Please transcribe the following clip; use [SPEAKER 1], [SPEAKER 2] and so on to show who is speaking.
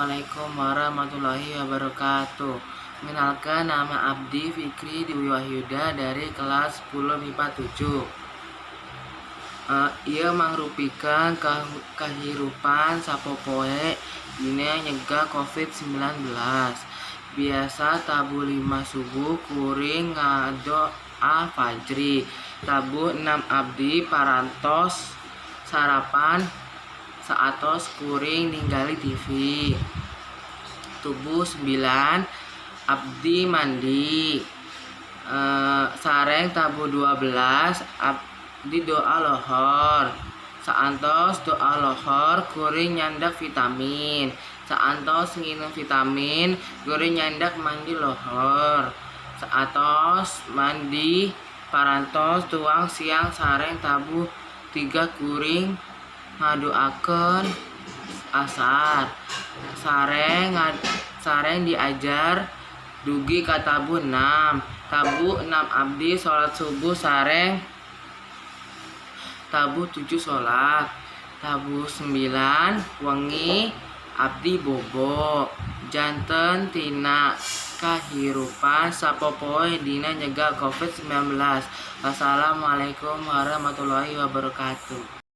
[SPEAKER 1] Assalamualaikum warahmatullahi wabarakatuh. Mengenalkan, nama abdi Fikri Dwi Wahyuda dari kelas 10 MIPA 7. Ieu mangrupikeun kahirupan sapopoe dina nyegah Covid-19. Biasa tabuh 5 subuh kuring ngadoa fajri. Tabuh 6 abdi parantos sarapan, saatos kuring ningali TV. Tabuh 9 abdi mandi. Sareng tabuh 12 abdi doa lohor. Saantos doa lohor, kuring nyandak vitamin. Saantos nginum vitamin, kuring nyandak mandi lohor. Saatos mandi, parantos tuang siang. Sareng tabuh 3 kuring ngadoakeun asar, sareng diajar dugi ka tabuh 6. Tabuh 6 abdi salat subuh, sareng tabuh 7 salat. Tabuh 9 wengi abdi bobo. Janten tina kahirupan sapopoe dina nyegah Covid-19. Wassalamualaikum warahmatullahi wabarakatuh.